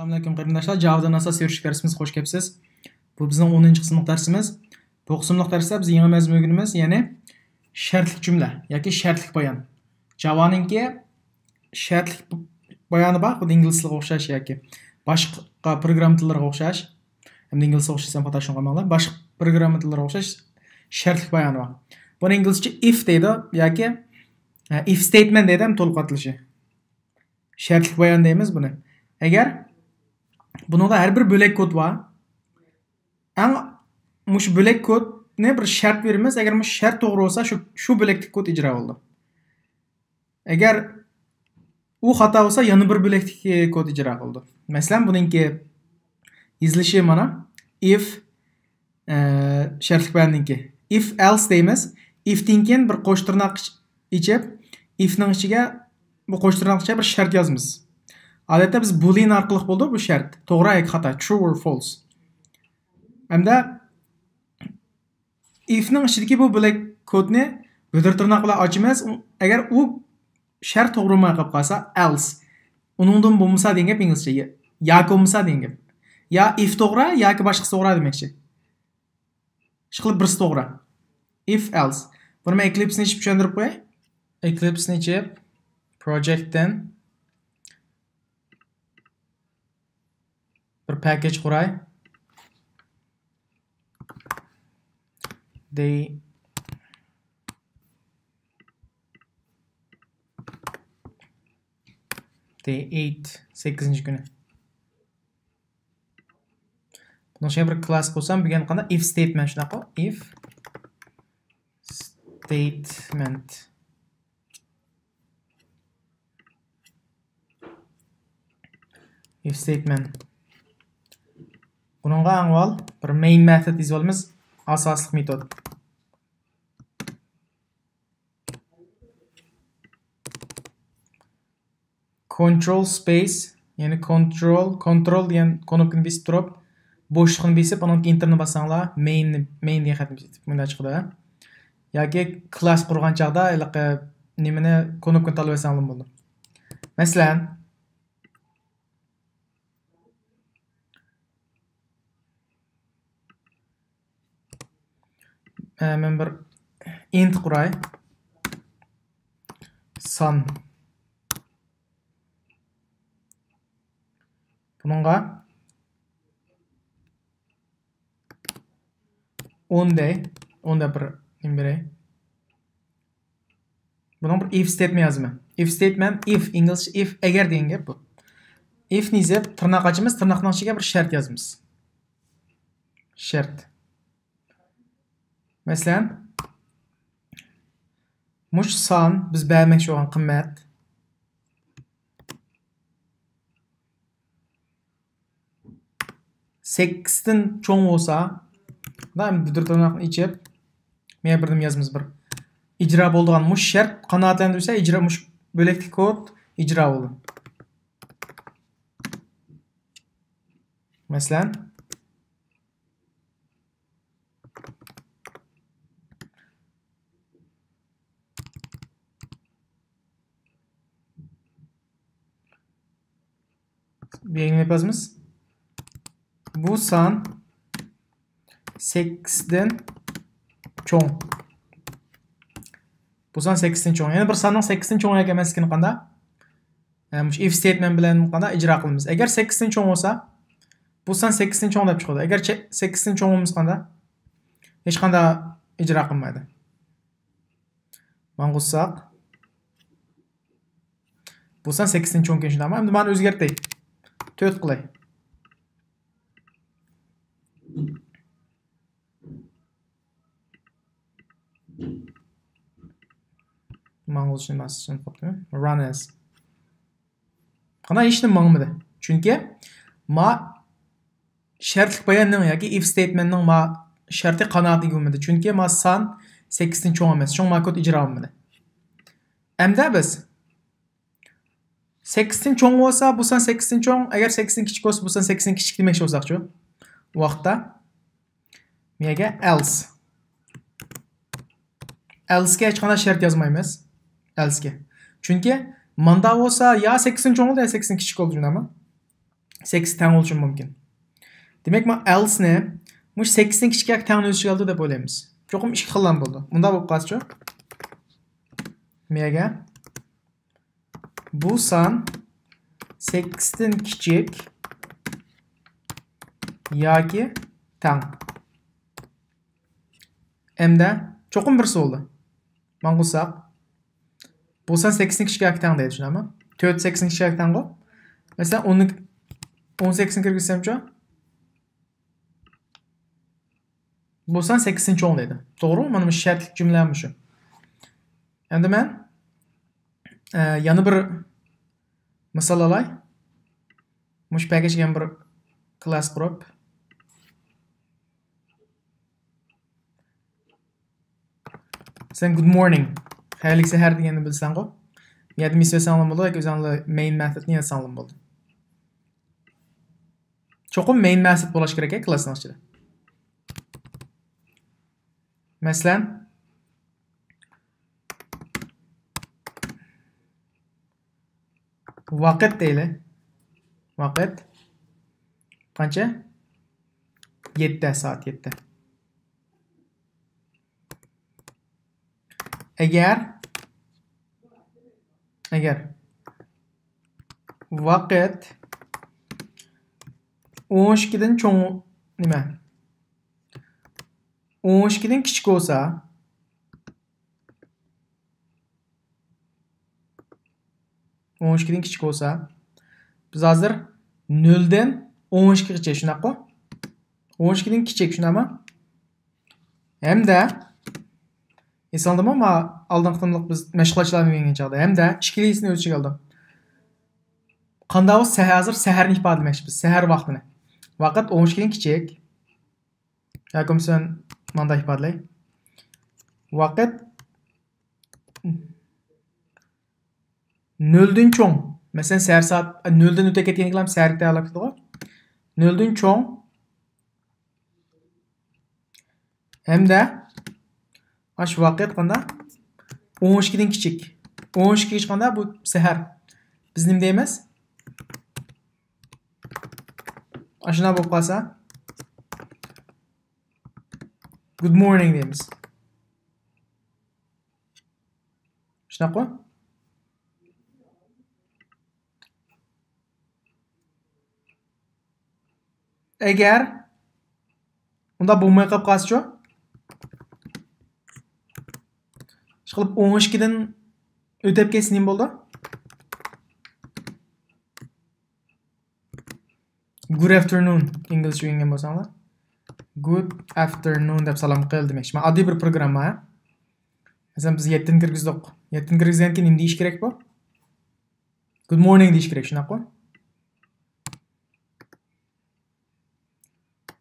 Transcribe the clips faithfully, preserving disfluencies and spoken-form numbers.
ئەسسالامۇئەلەيكۇم قېرىنداشلار، جاۋادىن ئاساس يۈرۈش دەرسىمىزگە خوش كەپسىز. بۇ بىزنىڭ ئونىنچى قىسىملىق دەرسىمىز. بۇ قىسىملىق دەرستە بىز يېڭى مەزمۇن ئۆگىنىمىز، يەنى شەرتلىك جۈملە ياكى شەرتلىك بايان. جاۋانىڭكى شەرتلىك بايانى بار، خۇددى ئىنگلىز تىلىغا ئوخشاش ياكى باشقا پروگرامما تىللىرىغا ئوخشاش. ئەمدى ئىنگلىزچە ئوخشىسام خاتا، شۇڭا قالماڭلار. باشقا پروگرامما تىللىرىغا ئوخشاش شەرتلىك بايانى بار. بۇنى ئىنگلىزچە ئىف دەيدۇ ياكى، ئە، ئىف ستېيتمېنت دەيدۇ، ئەمدى تولۇق ئاتىلىشى. شەرتلىك بايان دەيمىز بۇنى. ئەگەر بۇنىڭدا ھەر بىر بۆلەك كود بار. ئەڭ مۇشۇ بۆلەك كودنى بىر شەرت بېرىمىز. ئەگەر مۇشۇ شەرت توغرا بولسا، شۇ، شۇ بۆلەكتىكى كود ئىجرا بولىدۇ. ئەگەر ئۇ خاتا بولسا، يەنە بىر بۆلەكتىكى كود ئىجرا قىلىدۇ. مەسىلەن، بۇنىڭكى يېزىلىشى مانا، ئىف، ئە، شەرتلىك باياننىڭكى. ئىف ئەلس دەيمىز. ئىفتىن كېيىن بىر قوش تىرناق ئىچ-، ئېچىپ، ئىفنىڭ ئىچىگە، بۇ قوش تىرناق ئىچىگە بىر شەرت يازىمىز. ئادەتتە بىز بولىن ئارقىلىق بولىدۇ بۇ شەرت. توغرا ياكى خاتا، true or false. ھەمدە ئىفنىڭ ئىچىدىكى بۇ بۆلەك كودنى بۈدۈر تىرناق بىلەن ئاچىمىز. ئەگەر ئۇ شەرت توغرا بولماي قېلىپ قالسا، ئەلس. ئۇنىڭدىن بولمىسا دېگەن گەپ ئىنگلىزچە. يا-، ياكى بولمىسا دېگەن گەپ. يا ئىف توغرا، ياكى باشقىسى توغرا دېمەكچى. ئىشقىلىپ بىرسى توغرا. ئىف ئەلس. بۇنى مەن ئېكلىپسنى ئېچىپ چۈشەندۈرۈپ قوياي. ئېكلىپسنى ئېچىپ، پروجېكتتىن بىر پاكەج قۇراي. دەي، دەي ئەيت، سەككىزىنچى كۈنى. بۇنىڭ ئۈچۈن بىر كلاس قۇرسام، بۈگۈن قانداق؟ ئىف ستېيتمېنت، شۇنداققۇ؟ ئىف ستېيتمېنت. ئىف ستېيتمېنت. بۇنىڭغا ئەڭ ئاۋۋال بىر مەين مېتود يېزىپ ئالىمىز. ئاساسلىق مېتود. كونترول سپېيس، يەنى كونترول، كونترول دېگەن كونوپكىنى بېسىپ تۇرۇپ، بوشلۇقنى بېسىپ، ئۇنىڭ ئېنتېرنى باسساڭلار، مەيننى، مەين دېگەن خەتنى بېسىپ مۇنداق چىقىدۇ. ياكى كلاس قۇرغان چاغدا ھېلىقى نېمىنى، كونوپكىنى تاللىۋەتسەڭلارمۇ بولىدۇ. مەسىلەن، ئە، مەن بىر ئىنت قۇراي. سان. بۇنىڭغا ئون دەي. ئون دەپ بىر نېمە بېرەي. بۇنىڭ بىر ئىف ستېيتمېنت يازىمەن. ئىف ستېيتمېنت، ئىف، ئىنگلىزچە ئىف، ئەگەر دېگەن گەپ بۇ. ئىفنى يېزىپ، تىرناق ئاچىمىز، تىرناقنىڭ ئىچىگە بىر شەرت يازىمىز. شەرت. مەسىلەن، مۇشۇ سان، بىز بەرمەكچى بولغان قىممەت سەككىزدىن چوڭ بولسا، مۇنداق بۈدۈر تىرناقنى ئېچىپ، مەيە بىر نېمە يازىمىز، بىر ئىجرا بولىدىغان مۇشۇ شەرت قانائەتلەندۈرسە، ئىجرا، مۇشۇ بۆلەكتىكى كود ئىجرا بولىدۇ. مەسىلەن، بۇ يەرگە نېمە يازىمىز؟ بۇ سان سەككىزدىن چوڭ. بۇ سان سەككىزدىن چوڭ. يەنە بىر ساننىڭ سەككىزدىن چوڭ ياكى ئەمەسلىكىنى قانداق؟ ئە، مۇشۇ ئىف ستېيتمېنت بىلەن قانداق ئىجرا قىلىمىز؟ ئەگەر سەككىزدىن چوڭ بولسا، بۇ سان سەككىزدىن چوڭ دەپ چىقىدۇ. ئەگەر چە-، سەككىزدىن چوڭ بولمىسا قانداق؟ ھېچقانداق ئىجرا قىلمايدۇ. ماڭغۇزساق. بۇ سان سەككىزدىن چوڭكەن، شۇنداقمۇ؟ ئەمدى مانا ئۆزگەرتەي. تۆت قىلاي. ماڭغۇزۇشنى ماستىشىن قوپتىمۇ؟ Run as. قانا ھېچنېمە ماڭمىدى. چۈنكى ما شەرتلىك باياننىڭ ياكى ئىف ستېيتمېنتنىڭ ما شەرتى قانائەتكە ئىگە بولمىدى. چۈنكى ما سان سەككىزدىن چوڭ ئەمەس. شۇڭا ما كود ئىجرا بولمىدى. ئەمدى بىز سەككىزدىن چوڭ بولسا، بۇ سان سەككىزدىن چوڭ. ئەگەر سەككىزدىن كىچىك بولسا، بۇ سان سەككىزدىن كىچىك دېمەكچى بولساقچۇ؟ ئۇ ۋاقىتتا. نېمىگە؟ ئەلس. ئەلسكە ھېچقانداق شەرت يازمايمىز. ئەلسكە. چۈنكى ماندا بولسا يا سەككىزدىن چوڭ بولىدۇ، يا سەككىزدىن كىچىك بولىدۇ، شۇنداقمۇ؟ سەككىز تەڭ بولۇشى مۇمكىن. دېمەك، ما ئەلسنى مۇشۇ سەككىزدىن كىچىك ياكى تەڭ ئۆز ئىچىگە ئالىدۇ دەپ ئويلايمىز. چوقۇم ئىككى خىل بولىدۇ. مۇنداق بولۇپ قالسىچۇ؟ مەگەر بۇ سان سەككىزدىن كىچىك ياكى تەڭ. ئەمدى چوقۇم بىرسى بولدى. ماڭغۇزساق. بۇ سان سەككىزنىڭ كىچىك ياكى تەڭ دەيدۇ، شۇنداقمۇ؟ تۆت سەككىزنىڭ كىچىك ياكى تەڭغۇ. مەسىلەن، ئوننىڭ، ئون سەككىزنى كىرگۈزسەمچۇ؟ بۇ سان سەككىزدىن چوڭ دەيدۇ. توغرىمۇ؟ مانا مۇشۇ شەرتلىك جۈملە مۇشۇ. ئەمدى مەن، ئە، يەنە بىر مىسال ئالاي. مۇشۇ پەكەچكە يەنە بىر كلاس قۇرۇپ. سەن good morning، خەيرلىك سەھەر دېگەننى بىلسەڭغۇ. يەردە مىس بەرسەڭلار بولىدۇ ياكى ئۆزۈڭلار مەين مېتودنى يازساڭلار بولىدۇ. چوقۇم مەين مېتود بولۇش كېرەك، كلاسنىڭ ئىچىدە. مەسىلەن، ۋاقىت دەيلى. ۋاقىت قانچە؟ يەتتە، سائەت يەتتە. ئەگەر، ئەگەر ۋاقىت ئون ئىككىدىن چوڭ، نېمە؟ ئون ئىككىدىن كىچىك بولسا، ئون ئىككىدىن كىچىك بولسا، بىز ھازىر نۆلدىن ئون ئىككىگىچە، شۇنداققۇ؟ ئون ئىككىدىن كىچىك، شۇنداقمۇ؟ ھەمدە، ئېسىڭدىمۇ، ما ئالدىنقى قېتىملىق بىز مەشغۇلاتچىلارنى ئۆگەنگەن چاغدا، ھەمدە ئىككىلىسىنى ئۆز ئىچىگە ئالدىم. قانداق بولسا سەھەر، ھازىر سەھەرنى ئىپادىلىمەكچى بىز، سەھەر ۋاقتىنى. ۋاقىت ئون ئىككىدىن كىچىك. ياكى بولمىسا مانداق ئىپادىلەي. ۋاقىت نۆلدىن چوڭ. مەسىلەن، سەھەر سائەت، نۆلدىن ئۆتۈپ كەتكەن كېلەم سەھەرگە تەييارلاپ كېتىدىغۇ. نۆلدىن چوڭ. ھەمدە ئاشۇ ۋاقىت قاندا؟ ئون ئىككىدىن كىچىك. ئون ئىككىگە چىققاندا بۇ سەھەر. بىز نېمە دەيمىز؟ ئاشۇنداق بولۇپ قالسا، good morning دەيمىز. شۇنداققۇ؟ ئەگەر ئۇنداق بولماي قېلىپ قالسىچۇ؟ ئىشقىلىپ، ئون ئىككىدىن ئۆتۈپ كەتسە نېمە بولىدۇ؟ Good afternoon، ئىنگلىزچە ئۆگەنگەن بولساڭلار. Good afternoon دەپ سالام قىل دېمەكچى. مانا ئاددىي بىر پروگرامما. مەسىلەن، بىز يەتتىنى كىرگۈزدۇق. يەتتىنى كىرگۈزگەندىن كېيىن نېمە دېيىش كېرەك بۇ؟ Good morning دېيىش كېرەك، شۇنداققۇ؟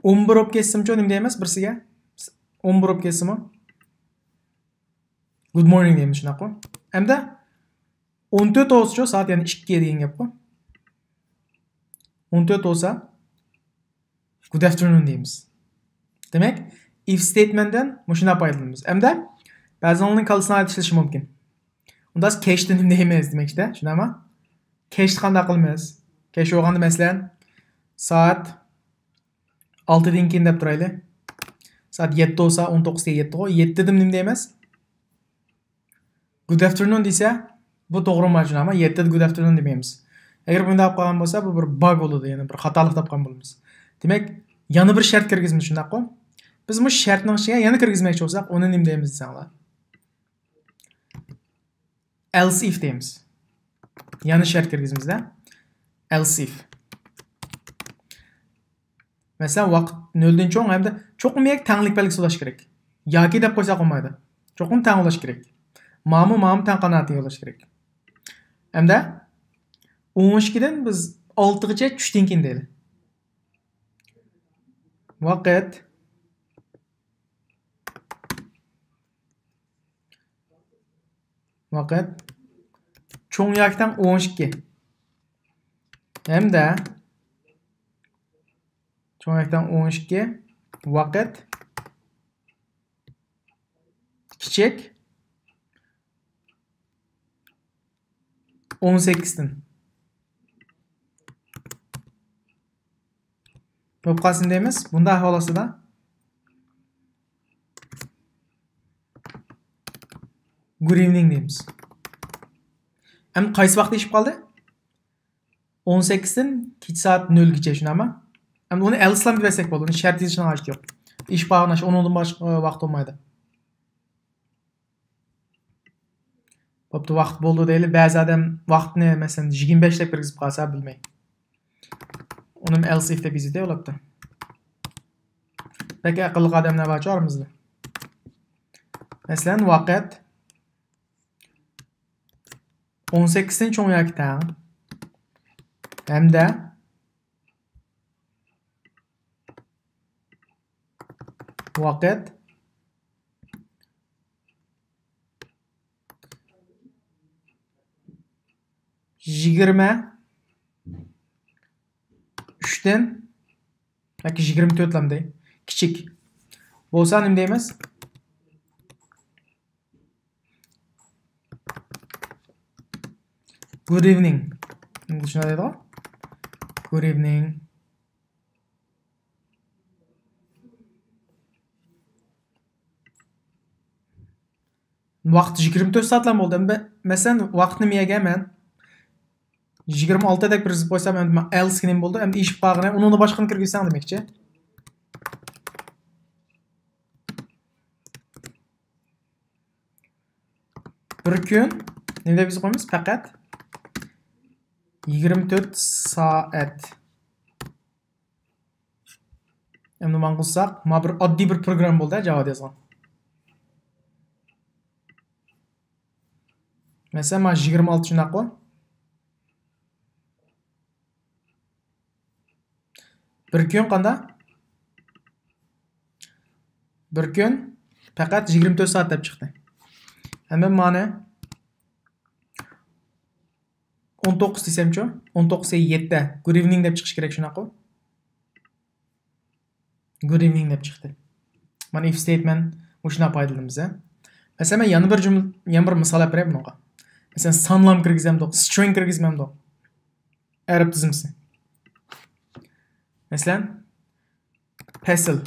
ئون بىر بولۇپ كەتسىمۇ نېمە دەيمىز بىرسىگە؟ ئون بىر بولۇپ كەتسىمۇ good morning دەيمىز، شۇنداققۇ؟ ئەمدى ئون تۆت بولسىچۇ، سائەت يەنە ئىككى دېگەن گەپقۇ. ئون تۆت بولسا good afternoon دەيمىز. دېمەك، if statement تىن مۇشۇنداق پايدىلىنىمىز. ئەمدى بەزىلەرنىڭ كاللىسىنى ئايرىتىشلىشى مۇمكىن. ئۇندا كەچتە نېمە دەيمىز دېمەكچىدە، شۇنداقمۇ؟ كەچتە قانداق قىلىمىز؟ كەچ بولغاندا، مەسىلەن، سائەت ئالتىدىن كېيىن دەپ تۇرايلى. سائەت يەتتە بولسا، ئون توققۇز دېگەن يەتتىغۇ. يەتتىدە نېمە دەيمىز؟ Good afternoon دېسە، بۇ توغرىمۇ، شۇنداقمۇ؟ يەتتىدە good afternoon دېمەيمىز. ئەگەر بۇنداق بولۇپ قالغان بولسا، بۇ بىر bug بولىدۇ، يەنى بىر خاتالىق تاپقان بولىمىز. دېمەك، يەنە بىر شەرت كىرگۈزىمىز، شۇنداققۇ؟ بىز مۇشۇ شەرتنىڭ ئىچىگە يەنە كىرگۈزمەكچى بولساق، ئۇنى نېمە دەيمىز دېسەڭلار؟ Else if دەيمىز. يەنە شەرت كىرگۈزىمىز-دە. Else if. مەسىلەن، ۋاقىت نۆلدىن چوڭ ھەمدە چوقۇم يەك تەڭلىك بەلگىسى بولۇش كېرەك. ياكى دەپ قويساق بولمايدۇ. چوقۇم تەڭ بولۇش كېرەك. مامۇ، مامۇ تەڭ قانائەتكە كېلىش كېرەك. ھەمدە ئون ئىككىدىن بىز ئالتىغىچە چۈشتىن كېيىن دەيلى. ۋاقىت. ۋاقىت. چوڭ ياكى تەڭ ئون ئىككى. ھەمدە چوڭ ياكى تەڭ ئون ئىككى. ۋاقىت. كىچىك. ئون سەككىزدىن. بولۇپ قالسۇن دەيمىز. بۇنداق ئەھۋال ئاستىدا good evening دەيمىز. ئەمدى قايسى ۋاقىت ئېشىپ قالدى؟ ئون سەككىزدىن كېچە سائەت نۆلگىچە، شۇنداقمۇ؟ ئەمدى ئۇنى else ئىسلام دېسەك بولىدۇ. ئۇنى شەرت يېزىشنىڭ ھاجىتى يوق. ئېشىپ قالغان ئىش ئونىڭدىن باشقا ۋاقىت بولمايدۇ. بوپتۇ، ۋاقىت بولدى دەيلى. بەزى ئادەم ۋاقىتنى، مەسىلەن، يىگىرمە بەش دەپ كىرگۈزۈپ قالسا بىلمەي. ئۇنىمۇ else if دەپ يېزىدۇ ئۇلاردا. بەك ئەقىللىق ئادەملەر بارچۇ ئارىمىزدا. مەسىلەن، ۋاقىت ئون سەككىزدىن چوڭ ياكى تەڭ ھەمدە ۋاقىت يىگىرمە ئۈچتىن ياكى يىگىرمە تۆت لامدەي كىچىك بولسا نېمە دەيمىز؟ Good evening. شۇنداق دەيدىغۇ. Good evening. ۋاقىت يىگىرمە تۆت سائەتلا بولدى. مە-، مەسىلەن، ۋاقىتنى مەيەگە مەن يىگىرمە ئالتە دەپ كىرگۈزۈپ قويسام، ئەمدى else نېمە بولدى؟ ئەمدى ئېشىپ قالغىنى، ئۇنىڭدىن باشقىنى كىرگۈزسەڭ دېمەكچى. بىر كۈن نېمە دەپ يېزىپ قويىمىز؟ پەقەت يىگىرمە تۆت سائەت. ئەمدى ماڭا قىلساق، ما بىر ئاددىي بىر پروگرامما بولدى، جاۋادا يازغان. مەسىلەن، مانا يىگىرمە ئالتە شۇنداققۇ؟ بىر كۈن قاندا؟ بىر كۈن پەقەت يىگىرمە تۆت سائەت دەپ چىقتى. ئەمدى مانا ئون توققۇز دېسەمچۇ؟ ئون توققۇز يەتتە. Good evening دەپ چىقىش كېرەك، شۇنداققۇ؟ Good evening دەپ چىقتى. مانا if statement مۇشۇنداق پايدىلىنىمىز، ھە. مەسىلەن، مەن يەنە بىر جۈملە، يەنە بىر مىسال ئېلىپ بېرەي بۇنىڭغا. مەسىلەن، سانلام كىرگۈزەمدۇق، string كىرگۈزمەمدۇق. ئەرەب تىزمىسى. مەسىلەن، پەسىل.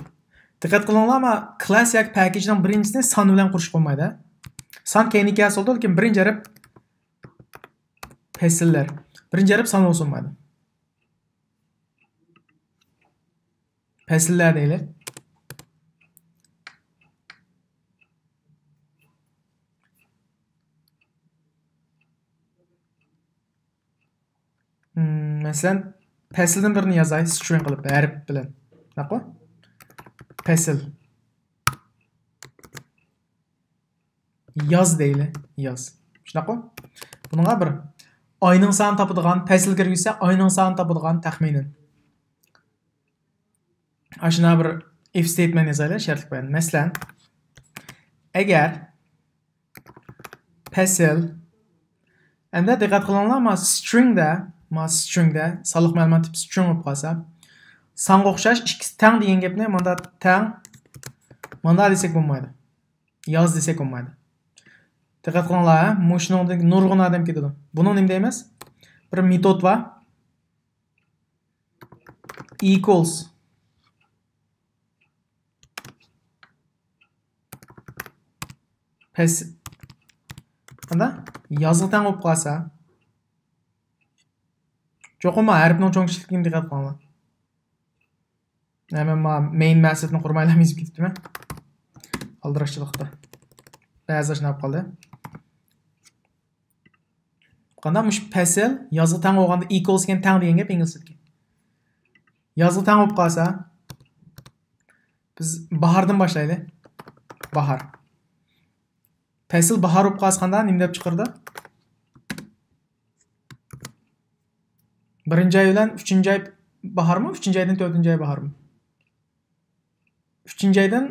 دىققەت قىلىڭلار، ئەمما كلاس ياكى پەكىجنىڭ بىرىنچىسىنى سان بىلەن قۇرۇشقا بولمايدۇ. سان كەينىگە كەلسە بولىدۇ، لېكىن بىرىنچى ھەرپ پەسىللەر. بىرىنچى ھەرپ سان بولسا بولمايدۇ. پەسىللەر دەيلى. مم، مەسىلەن، پەسىلدىن بىرنى يازاي، string قىلىپ، ھەرپ بىلەن. شۇنداققۇ؟ پەسىل. ياز دەيلى، ياز. شۇنداققۇ؟ بۇنىڭغا بىر ئاينىڭ سانىنى تاپىدىغان، پەسىل كىرگۈزسە، ئاينىڭ سانىنى تاپىدىغان تەخمىنەن. ئاشۇنداق بىر if statement يازايلى، شەرتلىك بەيان. مەسىلەن، ئەگەر پەسىل. ئەمدى دىققەت قىلىڭلار، ما string دە، ما string دە، سانلىق مەلۇمات تىپى string بولۇپ قالسا، سانغا ئوخشاش ئىككىسى تەڭ دېگەن گەپنى ماندا تەڭ، ماندا دېسەك بولمايدۇ. ياز دېسەك بولمايدۇ. دىققەت قىلىڭلار، ھە؟ مۇشۇنىڭدىن نۇرغۇن ئادەم كېتىدۇ. بۇنىڭ نېمە دەيمىز؟ بىر مېتود بار. Equals. پەس. قاندا؟ يازغا تەڭ بولۇپ قالسا. چوقۇم ھەرپنىڭ چوڭ كىچىكلىكىنى دىققەت قىلىڭلار. ھە، مەن ما main methodنى قۇرمايلا يېزىپ كېتىپتىمەن. ئالدىراشچىلىقتا. بەزى ئاشۇنداق بولۇپ قالدى. قانداق؟ مۇشۇ پەسىل يازغا تەڭ بولغاندا equals دېگەن تەڭ دېگەن گەپ ئىنگلىزچىدىكى. يازغا تەڭ بولۇپ قالسا، بىز باھاردىن باشلايلى. باھار. پەسىل باھار بولۇپ قالسا قانداق؟ نېمە دەپ چىقىرىدۇ؟ بىرىنچى ئاي بىلەن ئۈچىنچى ئاي باھارمۇ؟ ئۈچىنچى ئايدىن تۆتىنچى ئاي باھارمۇ؟ ئۈچىنچى ئايدىن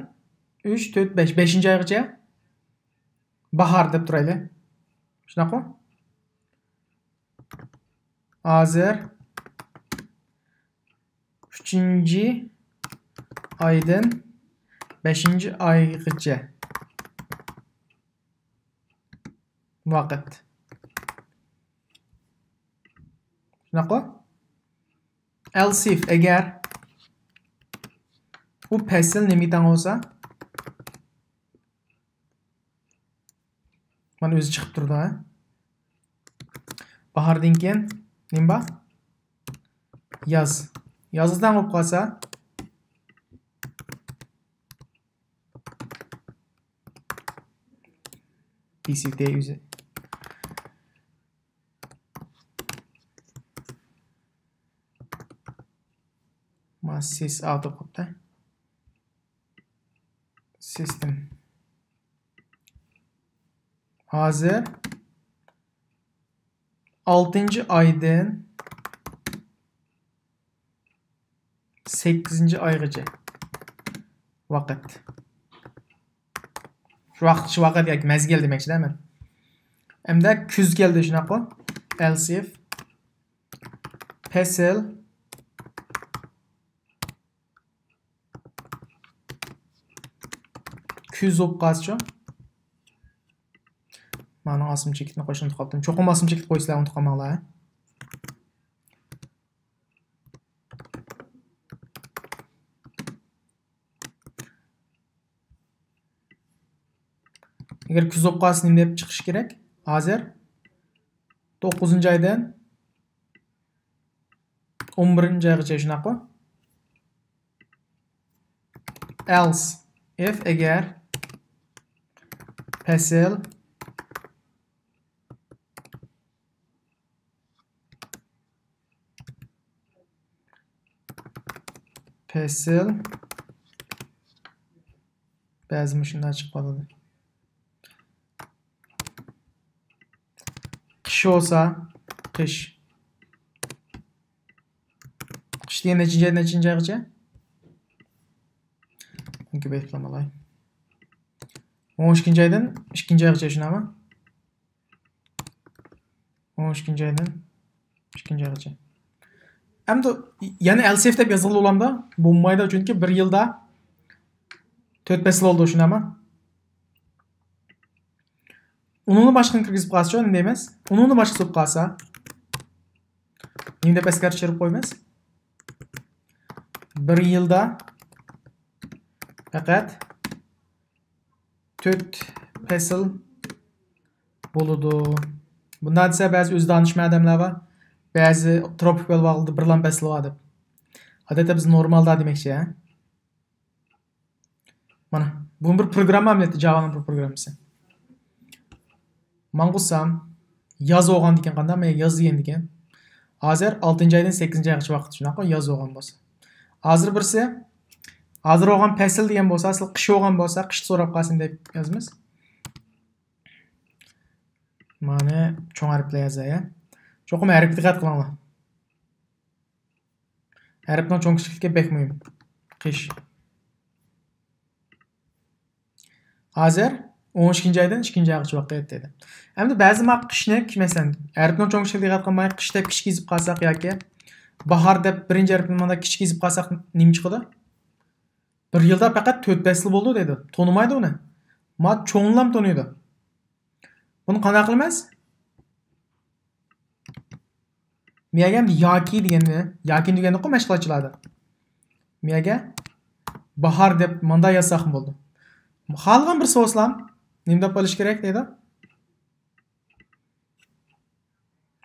ئۈچ، تۆت، بەش، بەشىنچى ئايغىچە باھار دەپ تۇرايلى. شۇنداقمۇ؟ ھازىر ئۈچىنچى ئايدىن بەشىنچى ئايغىچە ۋاقىت. شۇنداققۇ؟ Else if، ئەگەر بۇ پەسىل نېمىگە تەڭ بولسا؟ مانا ئۆزى چىقىپ تۇرىدۇ، ھە؟ باھاردىن كېيىن نېمە بار؟ ياز. يازغا تەڭ بولۇپ قالسا، بىسىتى ئۆزى. ما سىس ئاغدۇرۇپ قوپتى. سىستېم. ھازىر ئالتىنچى ئايدىن سەككىزىنچى ئايغىچە ۋاقىت. شۇ ۋاقىت، شۇ ۋاقىت ياكى مەزگىل دېمەكچىدە مەن. ئەمدى كۈز كەلدى، شۇنداققۇ؟ Else if پەسىل كۈز بولۇپ قالسىچۇ؟ مانا ئاسما چېكىتنى قويۇشنى ئۇنتۇپ قاپتىمەن. چوقۇم ئاسما چېكىت قويىسىلەر، ئۇنتۇپ قالماڭلار. ئەگەر كۈز بولۇپ قالسا نېمە دەپ چىقىشى كېرەك؟ ھازىر توققۇزىنچى ئايدىن ئون بىرىنچى ئايغىچە، شۇنداققۇ؟ Else if، ئەگەر پەسىل، پەسىل، بەزى مۇشۇنداق چىقىپ قالىدۇ. قىش بولسا، قىش. قىش دېگەن نەچچىنچى ئاي، نەچچىنچى ئايغىچە؟ كۆپەيتىپ ئالاي. ئون ئىككىنچى ئايدىن ئىككىنچى ئايغىچە، شۇنداقمۇ؟ ئون ئىككىنچى ئايدىن ئىككىنچى ئايغىچە. ئەمدى يەنە else if دەپ يازغىلى بولامدۇ؟ بولمايدۇ، چۈنكى بىر يىلدا تۆت پەسىل بولىدۇ، شۇنداقمۇ؟ ئۇنىڭدىن باشقىنى كىرگۈزۈپ قالسىچۇ، نېمە دەيمىز؟ ئۇنىڭدىن باشقىسى بولۇپ قالسا، نېمە دەپ ئەسكەرتىش بېرىپ قويىمىز؟ بىر يىلدا پەقەت تۆت پەسىل بولىدۇ. بۇنداق دېسە، بەزى ئۆزى دانىشمەن ئادەملەر بار. بەزى تروپىكال باغلىدا بىرلا پەسىل بار دەپ. ئادەتتە بىز نورمالدا دېمەكچى، ھە؟ مانا، بۇ بىر پروگرامما ئەمەلىيەتتە، جاۋانىڭ بىر پروگراممىسى. ماڭغۇزسام، ياز بولغاندىكىن قانداق؟ مەن ياز دېگەندىكىن. ھازىر ئالتىنچى ئايدىن سەككىزىنچى ئايغىچە ۋاقىت، شۇنداققۇ؟ ياز بولغان بولسا. ھازىر بىرسى، ھازىر بولغان پەسىل دېگەن بولسا، ئەسلى قىش بولغان بولسا، قىشتا سوراپ قالسۇن دەپ يازىمىز. مانا چوڭ ھەرپلەر يازاي، ھە. چوقۇم ھەرپكە دىققەت قىلىڭلار. ھەرپنىڭ چوڭ كىچىكلىكى بەك مۇھىم. قىش. ھازىر ئون ئىككىنچى ئايدىن ئىككىنچى ئايغىچە ۋاقىت دېدى. ئەمدى بەزى ما قىشنى، مەسىلەن، ھەرپنىڭ چوڭ كىچىكلىكىگە دىققەت قىلماي، قىش دەپ كىچىك يېزىپ قالساق ياكى باھار دەپ بىرىنچى ھەرپنى مانا كىچىك يېزىپ قالساق نېمە چىقىدۇ؟ بىر يىلدا پەقەت تۆت پەسىل بولىدۇ دەيدۇ. تونۇمايدۇ ئۇنى. ما چوڭلام تونۇيدۇ. بۇنى قانداق قىلىمىز؟ مىيەگە ياكى دېگەننى، ياكى دېگەننىقۇ مەشغۇلاتچىلاردا. مىيەگە باھار دەپ ماندا يازساقمۇ بولىدۇ. خالىغان بىر سوسلام نېمە دەپ بولۇش كېرەك دەيدۇ.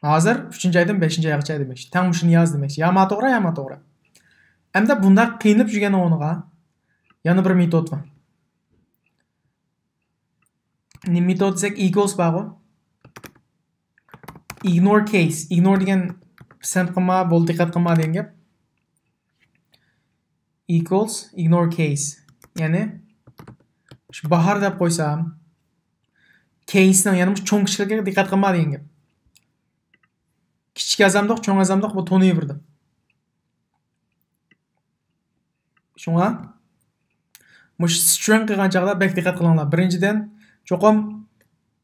ھازىر ئۈچىنچى ئايدىن بەشىنچى ئايغىچە دېمەكچى. تەڭ مۇشۇنى ياز دېمەكچى. يا ما توغرا، يا ما توغرا. ئەمدى بۇنداق قىينىلىپ يۈرگەن ئورنىغا يەنە بىر مېتود بار. نېمە مېتود دېسەك، equals بارغۇ. Ignore case. Ignore دېگەن پىسەنت قىلما، بول، دىققەت قىلما دېگەن گەپ. Equals ignore case. يەنى شۇ باھار دەپ قويسام، كەيسنىڭ، يەنى مۇشۇ چوڭ كىچىكلىكىگە دىققەت قىلما دېگەن گەپ. كىچىك يازامدۇق، چوڭ يازامدۇق، بۇ تونۇيۋېرىدۇ. شۇڭا مۇشۇ string قىلغان چاغدا بەك دىققەت قىلىڭلار. بىرىنچىدىن، چوقۇم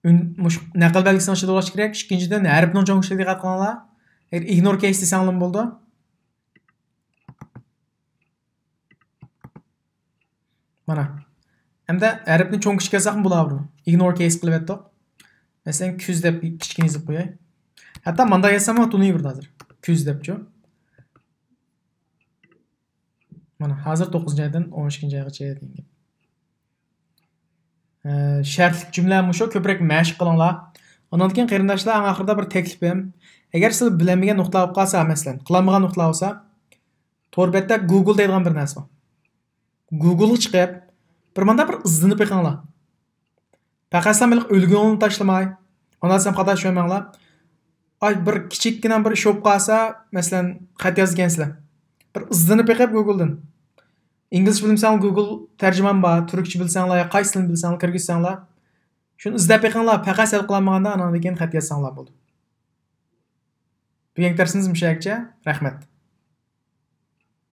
ئۈن-، مۇشۇ نەقىل بەلگىسىنىڭ ئىچىدە بولۇش كېرەك. ئىككىنچىدىن، ھەرپنىڭ چوڭ كىچىكىگە دىققەت قىلىڭلار. ئەگەر ignore case دېسەڭلارمۇ بولىدۇ. مانا. ئەمدى ھەرپنى چوڭ كىچىك يازساقمۇ بولاۋېرىدۇ. Ignore case قىلىۋەتتۇق. مەسىلەن، كۈز دەپ كىچىككىنە يېزىپ قوياي. ھەتتا ماندا يازساممۇ تونۇيۋېرىدۇ ھازىر. كۈز دەپچۇ. مانا ھازىر توققۇزىنچى ئايدىن ئون ئىككىنچى ئايغىچە دېگەن گەپ. ئە، شەرتلىك جۈملە مۇشۇ، كۆپرەك مەشىق قىلىڭلار. ئۇنىڭدىن كېيىن قېرىنداشلار، ئەڭ ئاخىرىدا بىر تەكلىپىم. ئەگەر سىلەر بىلەلمىگەن نۇقتىلار بولۇپ قالسا، مەسىلەن، قىلالمىغان نۇقتىلار بولسا، تور بەتتە گۇگل دەيدىغان بىر نەرسە بار. گۇگلغا چىقىپ، بىر مانداق بىر ئىزدىنىپ بېقىڭلار. پەقەت سەن بىر ئۆلگۈڭنى تاشلىماي، ئاندىن سەن خاتا چۈشەنمەڭلار. ئاي، بىر كىچىككىنە بىر ئىش بولۇپ قالسا، مەسىلەن، خەت يازىدىكەنسىلەر. بىر ئىزدىنىپ بېقىپ گۇگلدىن. ئىنگلىزچە بىلمىسەڭلار گۇگل تەرجىمان بار، تۈركچە بىلسەڭلار يا قايسى تىلنى بىلسەڭلار كىرگۈزسەڭلار. شۇنى ئىزدەپ بېقىڭلار، پەقەت سەل قىلالمىغاندا ئاناندىن كېيىن خەت يازساڭلار بولدى. بۈگۈنكى دەرسىمىز مۇشۇ يەرگىچە. رەھمەت.